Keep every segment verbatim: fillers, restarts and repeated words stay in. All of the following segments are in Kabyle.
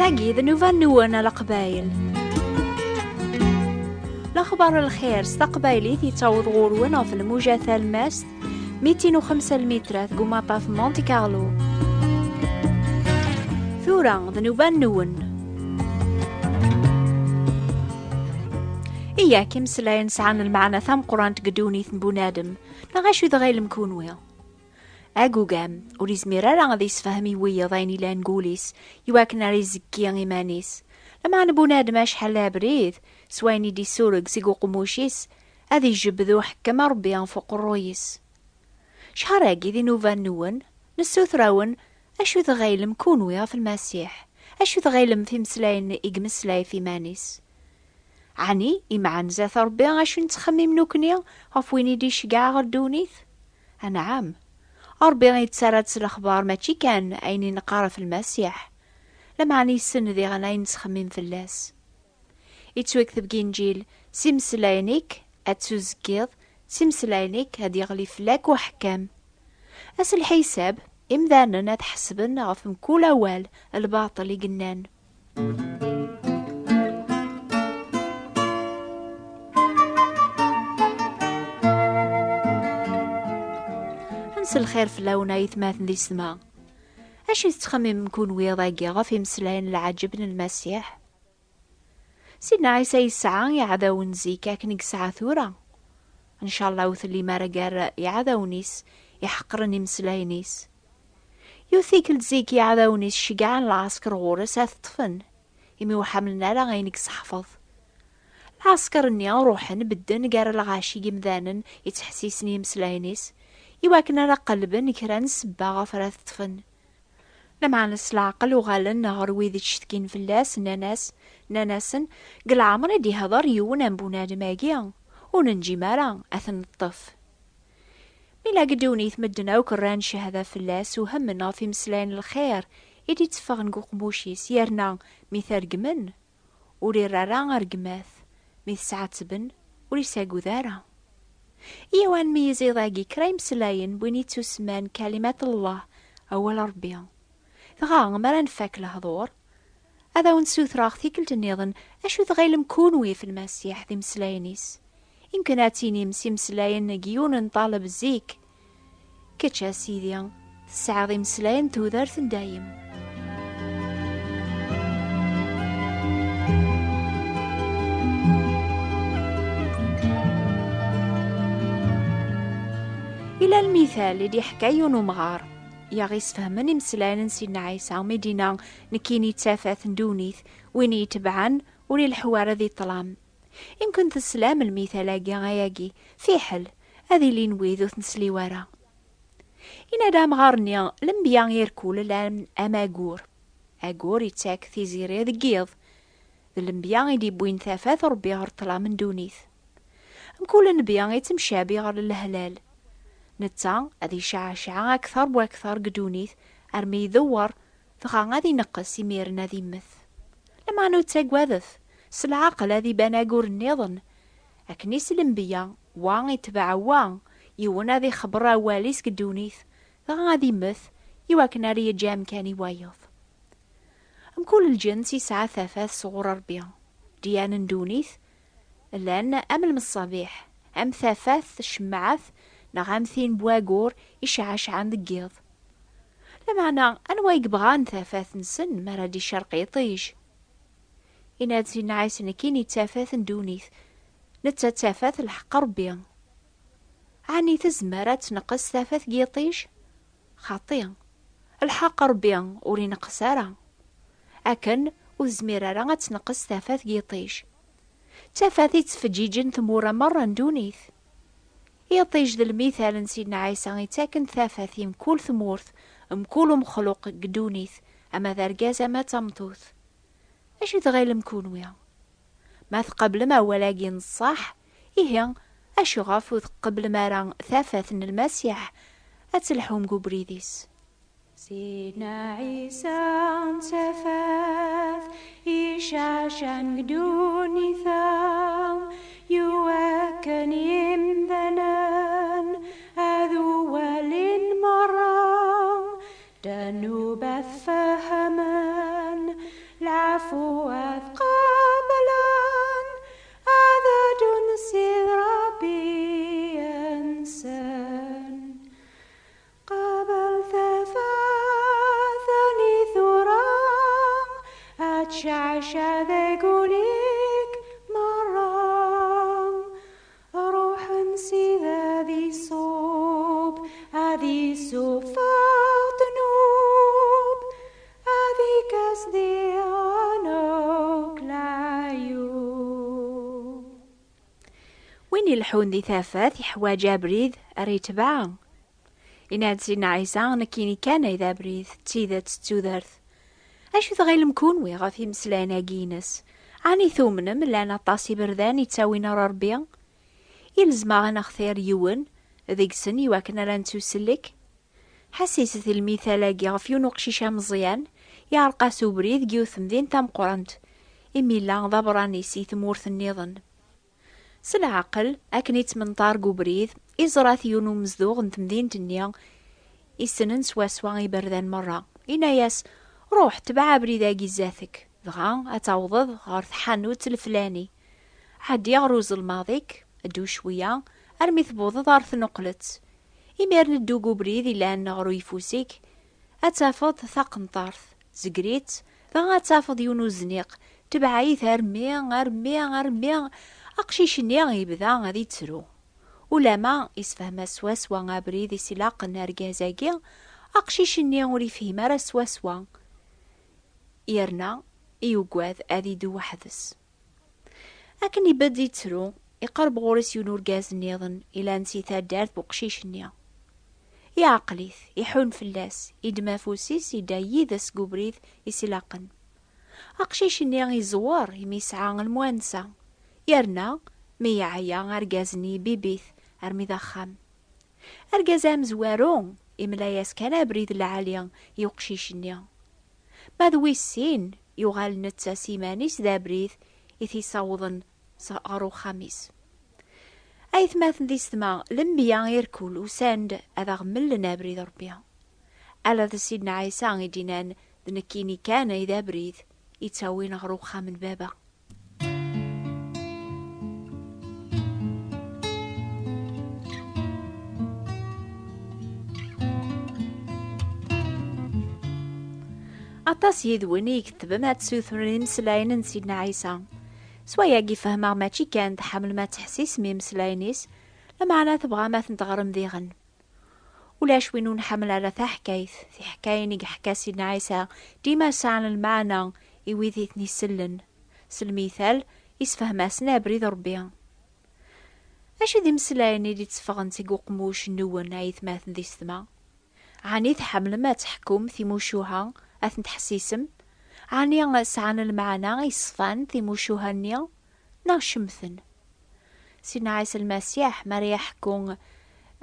Agi d nnuba-nwen a Leqbayel. Lexbar n lxir s taqbaylit yettaweḍ ɣur-wen ɣef lmuja talmast mitin u xemsa lmitrat deg umaṭṭaf Monte Carlo. Tura d nnuba-nwen. Iyak imeslayen sɛan lmeɛna tameqqrant deg ddunit n bunadem, neɣ acu i tɣilem kunwi? Agugam ur izmir ara ad isefhem i wiyeḍ ayen ilan deg wul-is, iwakken ara izekki iman-is. Lameɛna bunadem acḥal d abrid, s wayen i d-isureg seg uqemmuc-is, ad ijebbed uḥekkem Ṛebbi ɣef uqerruy-is. Cḥar-agi di nnuba-nwen, nessuter-awen, acu tɣilem kunwi ɣef Lmasiḥ? Acu tɣilem f imeslayen i imeslay f iman-is? Ɛni imeɛn zdat Ṛebbi acu nettxemmim nekkni ɣef win i d-iceggeɛ ɣer ddunit? Anɛam, Ṛebbi yettarra-d s lexbar mačči kan ayen i neqqar ɣef Lmasiḥ, lameɛna yessen diɣen ayen nettxemmim fell-as. Yettwakteb deg Inǧil, s imeslayen-ik ad tuzekkiḍ, s imeslayen-ik ad yeɣli fell-ak uḥekkam. Ass lḥisab, imdanen ad ḥesben ɣef mkul awal lbaṭel i yennan. Ad nselxir fell-awen ay atmaten d yessetma. Acu tettxemmimem kunwi dagi ɣef imeslayen n lɛaǧeb n Lmasiḥ? Sidna Ɛisa yesɛa iɛdawen zik akken i yesɛa tura. Ncallah ur tellim ara gar iɛdawen-is iḥeqren imeslayen-is. Yiwet tikkelt zik iɛdawen-is ceggɛen lɛesker ɣur-s ad t-ṭṭfen, imi ur ḥemmlen ara ayen i yesseḥfeḍ. Lɛesker-nni ruḥen bedden gar lɣaci n yimdanen yettḥessisen i yimeslayen-is, iwakken ara qelben kra n ssebba ɣef ara t-ṭṭfen. Lameɛna s leɛqel uɣalen ɣer wid ittcetkin fell-as, nnan-as, nnan-asen, deg leɛmer i d-ihder yiwen am bunadem-agi, ur nenǧim ara ad t-neṭṭef. Mi la deg ddunit medden akk rran cchada fell-as, uhmen ɣef imeslayen n lxir i d-itteffɣen deg uqemmuc-is, yerna mi t-regmen, ur irra ara rregmat, mi t-sɛettben, ur isagud ara. Iyyaw ad nmeyyez iḍ-agi kra imeslayen n win ittusemman Kalimat n Allah, awal Ṛebbi. Dɣa, mi ara nfak lehdur, ad awen-ssutreɣ tikkelt nniḍen acu tɣilem kunwi f Lmasiḥ d imeslayen-is. Imken ad tinim s imeslayen n yiwen n ṭṭaleb zik, kečč a Sidi, tesɛiḍ imeslayen n tudert n dayem. Ila lmital i d-iḥka yiwen umɣar i aɣ-isfehmen imeslayen n Sidna Ɛisa mi d-inna, nekkini d tafat n ddunit, win i itebɛen ur ileḥḥu ara di ṭṭlam. Imken teslam lmital-agi ayagi, fiḥel ad ilin wid ur t-nesli wara. Yenna-d amɣar-nni, lenbiya irkul llan am agur. Agur ittak tiziri deg yiḍ. D lenbiya i d-iwwin tafat Ṛebbi ɣer ṭṭlam n ddunit. Mkul nnbi ittemcabi ɣer lehlal. Netta ad iceɛceɛ akteṛ wakteṛ deg ddunit armi idewwer, dɣa ad ineqqes imiren ad immet. Lameɛna ur ttagadet, s leɛqel ad iban agur nniḍen. Akken i s lenbiya, wa itbeɛ wa, yiwen ad ixebber awal-is deg ddunit, dɣa ad immet, iwakken ara yeǧǧ amkan i wayeḍ. Mkul lǧens isɛa tafat sɣur Ṛebbi. Dyan n ddunit llan am lmeṣṣabiḥ, am tafat tcemmeɛt, neɣ am tin n wagur iceɛceɛen deg yiḍ. Lameɛna, anwa i yebɣan tafat-nsen mi ara d-icerq yiṭij? Yenna-d Sidna Ɛisa, nekkini d tafat n ddunit, netta d tafat n lḥeqq Ṛebbi. Ɛni tezmer ad tneqqes tafat n yiṭij? Xaṭi, lḥeqq Ṛebbi ur ineqqes ara. Akken ur tezmir ara ad tneqqes tafat n yiṭij. D tafat i yettfeǧǧiǧen tmura merra n ddunit. Iṭij d lmital n Sidna Ɛisa ittaken tafat i mkul tmurt, mkul umexluq deg ddunit, ama d argaz ama d tameṭṭut. Acu tɣilem kunwi? Ma tqeblem awal-agi n ṣṣeḥ, ihi acuɣef ur tqeblem ara tafat n Lmasiḥ ad telḥum deg ubrid-is? Sidna Ɛisa d tafat iceɛcan deg ddunit-a, iwakken imdanen ad uwalin merra, d nnuba ad fehmen. Aca deg ul-ik merra, ruḥ n Sidi ad iṣub, ad isuffeɣ ddnub, ad ikkes diɣen akk leɛyub. Win ileḥḥun di tafat iḥwaǧ abrid ara yetbeɛ. Yenna-d Sidna Ɛisa, nekkini kan ay d abrid, d tidet, d tudert. Acu tɣilem kunwi ɣef imeslayen-agi-ines? Ɛni tumnem llan aṭas iberdan ittawin ɣer Ṛebbi? Ilzem-aɣ ad nextir yiwen deg-sen iwakken ara nettusellek? Ḥessiset i lmital-agi ɣef yiwen uqcic ameẓyan, iɛreq-as ubrid deg yiwet temdint tameqqrant, imi yella d aberrani si tmurt nniḍen. S leɛqel, akken ittmenṭar deg ubrid, iẓra-t yiwen umezduɣ n temdint-nni, issnen swaswa iberdan merra. Inna-yas, "Ruḥ, tbeɛ abrid-agi zdat-k, dɣa ad tawḍeḍ ɣer tḥanut leflani. Ɛeddi ɣer uzelmaḍ-ik, ddu cwiya, armi tewwḍeḍ ɣer tneqlet. Imiren ddu deg ubrid ilan ɣer uyeffus-ik, ad tafeḍ taqenṭart, zegr-itt, dɣa ad tafeḍ yiwen uzniq, tbeɛ-it armi, armi, armi aqcic-nni yebda ad ittru." Ulama isefhem-as swaswa abrid i s-ilaqen argaz-agi, aqcic-nni ur yefhim ara swaswa, yerna yugad ad iddu weḥd-s. Akken ibedd ittru, iqerreb ɣur-s yiwen urgaz nniḍen ilan si taddart n uqcic-nni. Iɛqel-it, iḥun fell-as, iddem afus-is, idda yid-s deg ubrid i s-ilaqen. Aqcic-nni iẓewwer imi yesɛa lemwansa, yerna mi yeɛya argaz-nni ibibb-it armi d axxam. Argaz amezwaru imla-yas kan abrid lɛali i uqcic-nni. Ma d wis sin, yuɣal netta s iman-is d abrid i t-isawḍen s-, ɣer uxxam-is. Aytmaten d isetma, lenbiya irkul usan-d ad aɣ-mlen abrid Ṛebbi. Ala d Sidna Ɛisa i d-innan, "D nekkini kan ay d abrid ittawin ɣer uxxam n Baba." Aṭas yid-wen i iketben ad tsutren imeslayen n Sidna Ɛisa. S wayagi fehmeɣ mačči kan tḥemmlem ad teḥsisem imeslayen-is, lameɛna tebɣam ad ten-teɣrem diɣen. Ulac win ur nḥemmel ara taḥkayt. Tiḥkayin i yeḥka Sidna Ɛisa dima sɛan lmeɛna i wid i ten-isellen. S lmital, isefhem-asen abrid Ṛebbi. Acu d imeslayen i d-itteffɣen seg uqemmuc-nwen, ay atmaten d isetma? Ɛni tḥemmlem ad teḥkum timucuha, ad tent-tḥessisem? Ɛni sɛan lmeɛna iṣfan timucuha-nni, neɣ cemten? Sidna Ɛisa Lmasiḥ, mi ara iḥekku,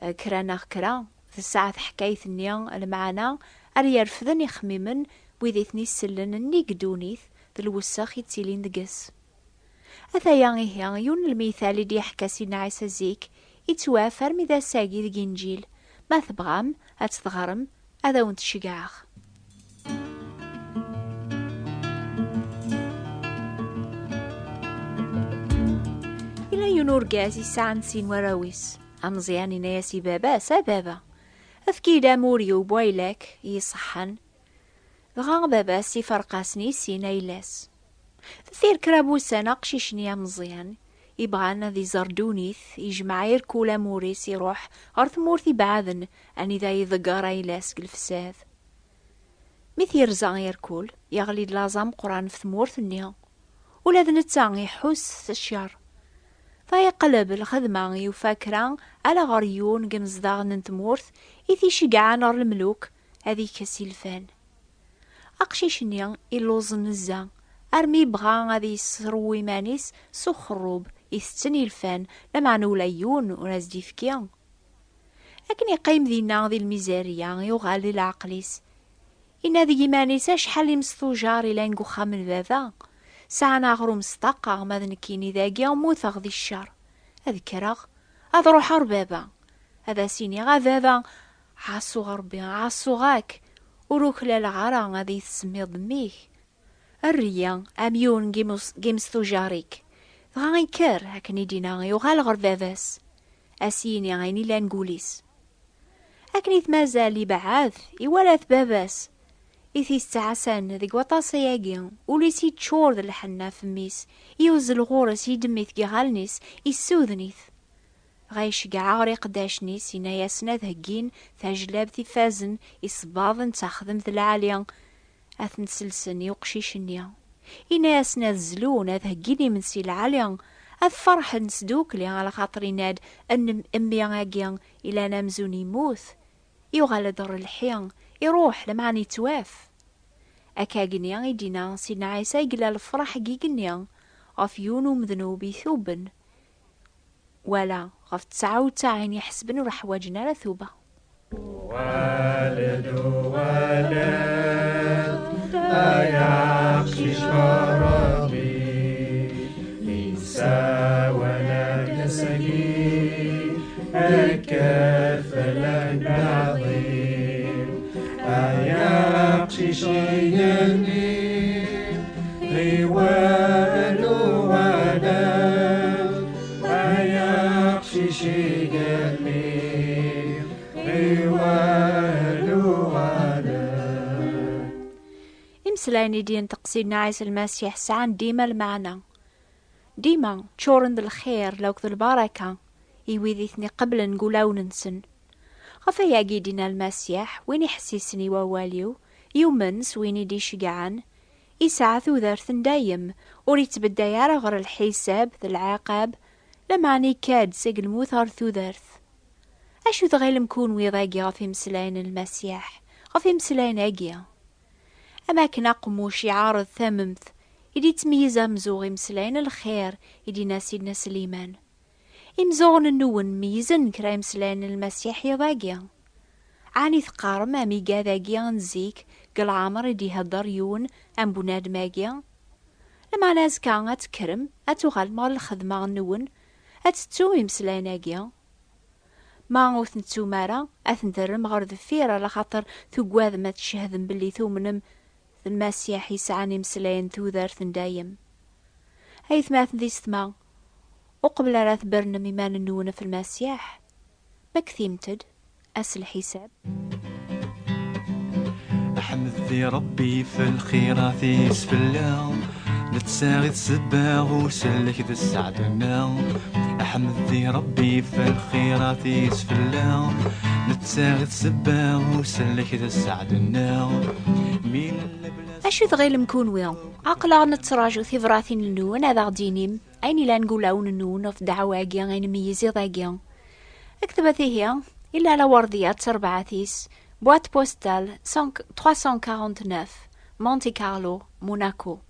eh, kra neɣ kra, tesɛa teḥkayt-nni lmeɛna ara yerfden ixemmimen wid i ten-isellen nnig ddunit d lwessex yettilin deg-s. Ataya ihi yiwen n lmital i d-yeḥka Sidna Ɛisa zik, ittwaf armi d ass-agi deg Inǧil. Ma tebɣam ad t-teɣrem, ad awen-t-ceggɛeɣ. Yella yiwen urgaz yesɛan sin warraw-is. Ameẓyan yenna-yas i baba-s, "A baba, efk-iyi-d amur-iw n waylak i iṣeḥḥan." Dɣa baba-s iferq-asen i sin ayla-s. Deffir kra n wussan, aqcic-nni ameẓyan, ibɣan ad iẓer ddunit, ijmeɛ irkul amur-is, iruḥ ɣer tmurt ibeɛden, anida iḍegger ayla-s deg lefsad. Mi t-yerza irkul, yeɣli-d laẓ ameqqran ɣef tmurt-nni. Ula d netta iḥuss s ccer. Dɣa iqleb lxedma, yufa kra ala ɣer yiwen deg imezdaɣen n tmurt i t-iceggɛen ɣer lemluk ad ikkes ilfan. Aqcic-nni illuẓ nezzeh, armi yebɣa ad yesrew iman-is s uxerrub itetten ilfan, lameɛna ula yiwen ur as-d-yefki. Akken yeqqim dinna di lmizerya, yuɣal di leɛqel-is. Yenna deg yiman-is, "Acḥal imesṭujar i llan deg uxxam n baba? Sɛan aɣrum s ṭṭaqa, ma d nekkini dagi mmuteɣ di ccer. Ad kkreɣ, ad ruḥeɣ ɣer baba, ad as-iniɣ, a baba, ɛaṣuɣ Ṛebbi, ɛaṣuɣ-ak, ur uklaleɣ ara ad iyi-tsemmiḍ mmi-k. Err-iyi am yiwen n yimus-, n yimesṭujar-ik." Dɣa ikker, akken i d-yenna, yuɣal ɣer baba-s, a s-yini ayen illan deg wul-is. Akken i t-mazal ibɛed, iwala-t baba-s, I t-yettɛassan deg waṭas ayagi, ul-is yeččur d lḥenna f mmi-s, yewzel ɣur-s, yeddem-it deg iɣallen-is, yessuden-it. Dɣa iceggeɛ ɣer iqeddacen-is, yenna-yasen ad heggin tajlabt ifazen isebbaḍen d taxdemt lɛali, ad ten-selsen i uqcic-nni. Yenna-yasen ad zlun, ad heggin imensi lɛali, ad ferḥen s dukli, ala xaṭer yenna-d n-, mmi-agi ilan amzun yemmut. Yuɣal-d ɣer lḥi, iruḥ, lameɛna yettwaf. Akkagni i d-yenna Sidna Ɛisa i yella lefraḥ deg igenni ɣef yiwen umednub ituben, wala ɣef tesɛa u tesɛin iḥesben ur ḥwaǧen ara tuba. Uɣal-d, uɣal-d, ay aqcic a Ṛebbi, yessawal-ak ass-agi, kker fell-ak d aɛḍil. Ay aqcic igenni, ɣiwel uɣal-d, ay aqcic igenni, ɣiwel uɣal-d. Imeslayen i d-yenṭeq Sidna Ɛisa Lmasiḥ sɛan dima lmeɛna. Dima ččuren d lxir lakked lbaraka i wid i ten-iqeblen deg ulawen-nsen. Ɣef ayagi i d-yenna Lmasiḥ, win iḥessisen i wawal-iw, yumen s win i d-iceggɛen, isɛa tudert n dayem, ur ittbedday ara ɣer lḥisab d lɛiqab, lameɛna ikka-d seg lmut ɣer tudert. Acu tɣilem kunwi dagi ɣef imeslayen n Lmasiḥ, ɣef imeslayen-agi? Am akken aqemmuc iɛareḍ tamemt, i d-ittmeyyiz amzuɣ imeslayen n lxir, i d-yenna Sidna Sliman. Imzuɣen-nwen meyyzen kra imeslayen n Lmasiḥ iḍ-agi? Ɛni teqqarem am igad-agi n zik deg leɛmer i d-ihedder yiwen am bunadem-agi? Lameɛna azekka ad tekkrem, ad tuɣalem ɣer lxedma-nwen, ad tettum imeslayen-agi? Ma ur ten-tettum ara, ad ten-terrem ɣer deffir, ala xaṭer tugadem ad tcehdem belli tumnem d Lmasiḥ yesɛan imeslayen n tudert n dayem. Aytmaten d isetma, uqbel ara tbernem iman-nwen ɣef Lmasiḥ, mmektimt-d ass lḥisab. Ḥmed di Ṛebbi f lxirat-is fell-aɣ, netta i d ssebba usellek d sseɛd-nneɣ. Ḥmed di Ṛebbi f lxirat-is fell-aɣ, netta i d ssebba usellek d sseɛd-nneɣ. Mi nella bla Acu tɣilem kunwi? Aql-aɣ nettraǧu tibratin-nwen ad aɣ-d-inim ayen ilan deg ulawen-nwen ɣef ddeɛwa-agi i nmeyyez iḍ-agi. Ktbet ihi i Lalla Werdiya d terbaɛt-is, boîte postale trois cent quarante-neuf, Monte Carlo, Monaco.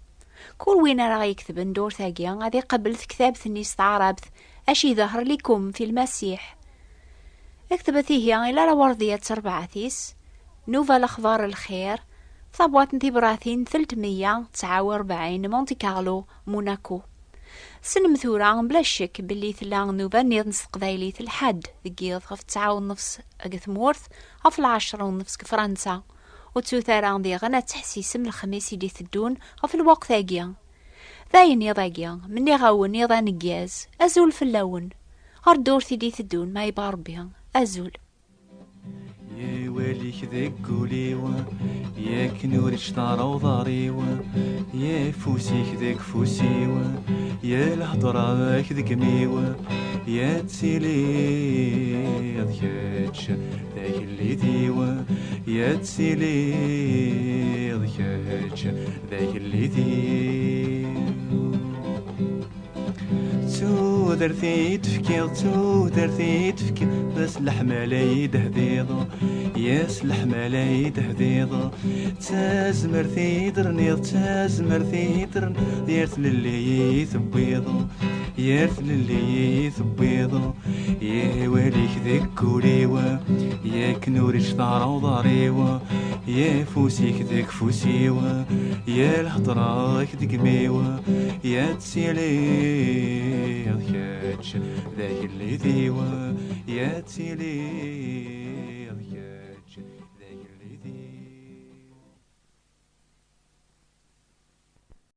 Kul win ara ɣ-yektben ddurt-agi ad iqabel tektabt-nni s taɛrabt, Aci dehṛ likum fi Lmasiḥ. Ktbet ihi i Lalla Werdiya d terbaɛt-is, Nuba Lexbar Lxir, tabwaṭ n tibratin telt meyya tesɛa u rebɛin, Monte Carlo, Monaco. Tessnem tura, bla ccek, belli tella nnuba nniḍen s teqbaylit lḥedd deg yiḍ ɣef tesɛa u nnefs deg tmurt, ɣef lɛecṛa u nnefs deg Fransa. Ur ttut ara diɣen ad teḥsisem lexmis i d-iteddun ɣef lweqt-agi. D ayen iḍ-agi, menniɣ-awen iḍ aneggaz, azul fell-awen. Ɣer ddurt i d-iteddun, ma yebɣa Ṛebbi, azul. Yawal-ik deg wul-iw, yak nuric tara uḍar-iw, yafus-ik deg ufus-iw, ya lhedra-k deg imi-w, ya tiliḍ kečč d agellid-iw, ya tiliḍ kečč d agellid-iw. Tudert i d-tefkiḍ, tudert i d-tefkiḍ, s leḥmala i d-tehdiḍ, yes leḥmala i d-tehdiḍ. Tazmert i d-terniḍ, tazmert i d-terniḍ, yir tlelli i tewwiḍ, yir tlelli i tewwiḍ. Yawal-ik deg wul-iw, yak nuric tara uḍar-iw, yafus-ik deg ufus-iw, ya lhedra-k deg imi-w, ya tiliḍ kečč d agellid-iw, ya tiliḍ